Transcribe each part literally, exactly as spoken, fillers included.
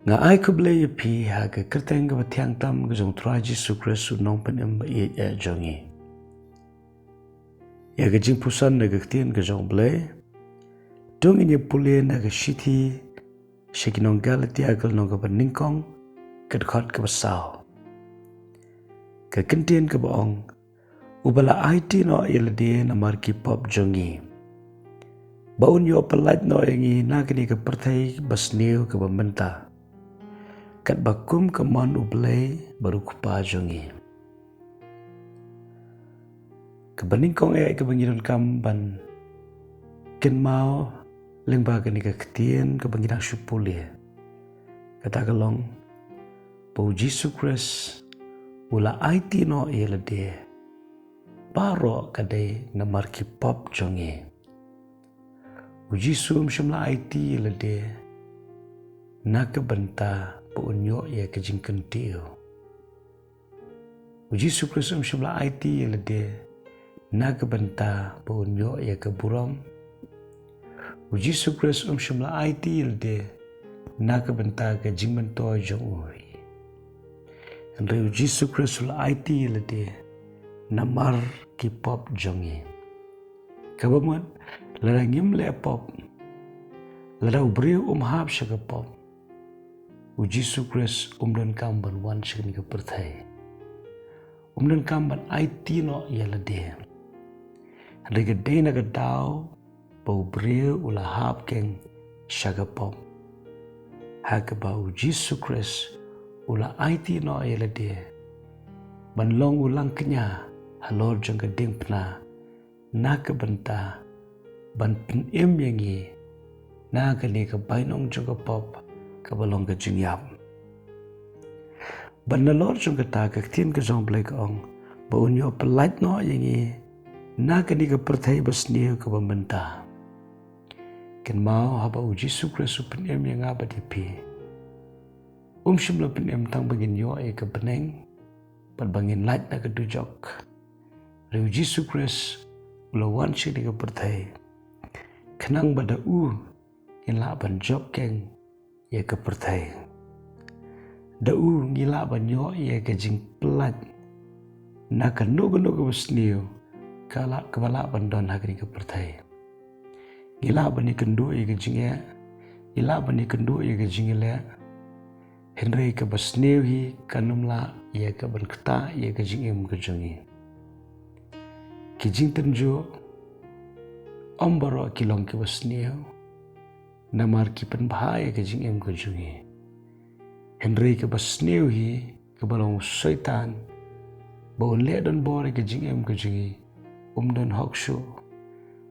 Nga ai khublei ïa phi ha ka kyrteng kaba thiang tam ka jong u Trai Jisu Khrist u nongpynim ba ïeit eh jong ngi. Ïa ka jingpuson na ka ktien ka jong u Blei. To ngin ïa pule na ka shithi sha ki nong Galatia ka lynnong kaba nyngkong ka dkhot kaba saw. Ka kyntien kaba ong, uba la aiti noh ïa lade namar ki pop jong ngi, ba un ïoh pyllait noh ïa ngi na kane ka pyrthei basniew kaba mynta, katba kum ka mon u Blei bad u Kpa jong ngi. Kaba nyngkong eh kaba ngi donkam ban kynmaw lyngba kane ka ktien kaba ngi dang shu pule, kata ka long ba u Jisu Khrist u la aiti noh ïa lade baroh ka dei namar ki pop jong ngi. U Jisu um shym la aiti ïa lade na ka bynta ba un ïoh ïa ka jingkyntiew. U Jisu Khrist um shym la aiti ïa lade na ka bynta ba un ïoh ïa ka burom. U Jisu Khrist um shym la aiti ïa lade na ka bynta ka jingmyntoi jong u hi. Hynrei u Jisu Khrist u la aiti ïa lade namar ki pop jong ngi. Kaba mut, lada ngim leh pop, lada u briew um hap sha ka pop, u Jisu Khrist um donkam ban wan sha kane ka pyrthei. Um donkam ban aiti noh ïa lade. Hynrei ka dei na ka daw ba u briew u la hap keiñ sha ka pop, ha kaba u Jisu Khrist u la aiti noh ïa lade ban long u langkñia halor jong ka diengphna, na ka bynta ban pynim ïa ngi na kane ka bainong jong ka pop kaba long ka jingïap. Bad nalor jong kata, ka ktien ka jong u Blei ka ong ba un ïoh pyllait noh ïa ngi na kane ka pyrthei basniew kaba mynta. Kynmaw, haba u Jisu Khrist u pynim ïa nga bad ïa phi, um shym la pynim tang ba ngin ïoh ïa ka bneng bad ba ngin lait na ka dujok. Hynrei u Jisu Khrist u la wan sha kane ka pyrthei khnang ba da u ngin lah ban jop keiñ ïa ka pyrthei. Da u ngi lah ban ïoh ïa ka jingpyllait na kano kano kaba sniew ka lah, kaba lah ban don ha kane ka pyrthei. Ngi lah ban ïakynduh ïa ka jingeh, ngi lah ban ïakynduh ïa ka jingïaleh. Hynrei kaba sniew hi kan ym lah ïa ka ban ktah ïa ka jingim ka jong ngi. Ki jingtynjuh ym baroh ki long kiba sniew, namar ki pynbha ïa ka jingim ka jong ngi. Hynrei kaba sniew hi kaba long u Soitan ba un leh donbor ïa ka jingim ka jong ngi, um don hok shuh.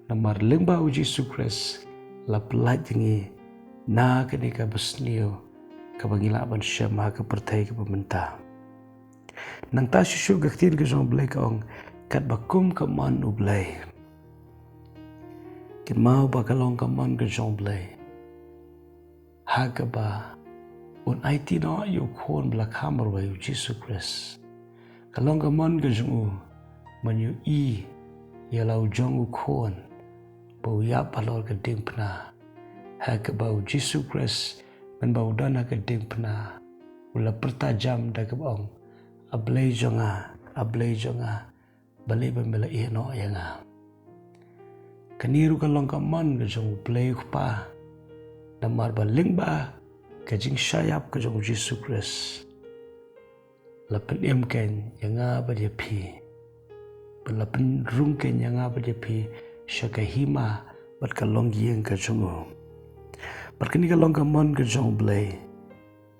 Namar lyngba u Jisu Khrist la pyllait ïa ngi na kane kaba sniew kaba ngi lah ban shem ha ka pyrthei kaba mynta. Nangta shuh shuh ka ktien ka jong u Blei ka ong, katba kum ka mon u Blei. Kynmaw ba ka long ka mon ka jong u Blei ha kaba un aiti noh ïa u Khun ba la kha marwei, u Jisu Khrist. Ka long ka mon ka jong u ban ïohi ïa la u jong u Khun ba u ïap halor ka diengphna. Ha kaba u Jisu Khrist mynba u don ha ka diengphna u la pyrta jam da kaba ong, A Blei jong nga, A Blei jong nga, balei ba me la ïehnoh ïa nga? Kane ruh ka long ka mon ka jong u Blei u Kpa, namar ba lyngba ka jingshah ïap ka jong u Jisu Khrist, la pynim keiñ ïa nga bad ïa phi, bad la pynrung keiñ ïa nga bad ïa phi sha ka hima bad ka longïing ka jong u. Bad kane ka long ka mon ka jong u Blei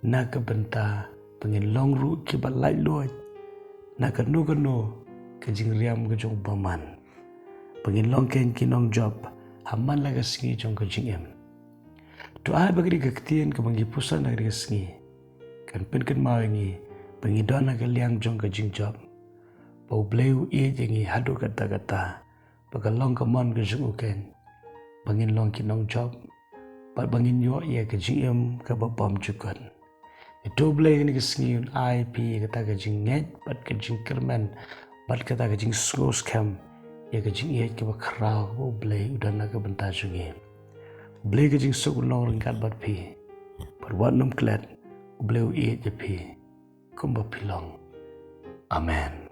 na ka bynta ba ngin long ruh kiba laitluid na kano kano ka jingriam ka jong u bymman, ba ngin long keiñ ki nongjop ha man la ka sngi jong ka jingim. To ai ba kane ka ktien kaba ngi puson ha kane ka sngi kan pynkynmaw ïa ngi ba ngi don ha ka liang jong ka jingjop, ba u Blei u ïeit ïa ngi haduh katta katta, ba ka long ka mon ka jong u keiñ ba ngin long ki nongjop bad ba ngin ïoh ïa ka jingim kaba bymjukut. Te to u Blei kane ka sngi un ai phi ïa kata ka jingngeit bad ka jingkyrmen bad kata ka jingsngewskhem ïa ka jingïeit kaba khraw kaba u Blei u don na ka bynta jong ngi. U Blei ka jingsuk un long ryngkat bad phi. Bad wat nym klet, Blei u ïeit ïa phi kumba phi long. Amen.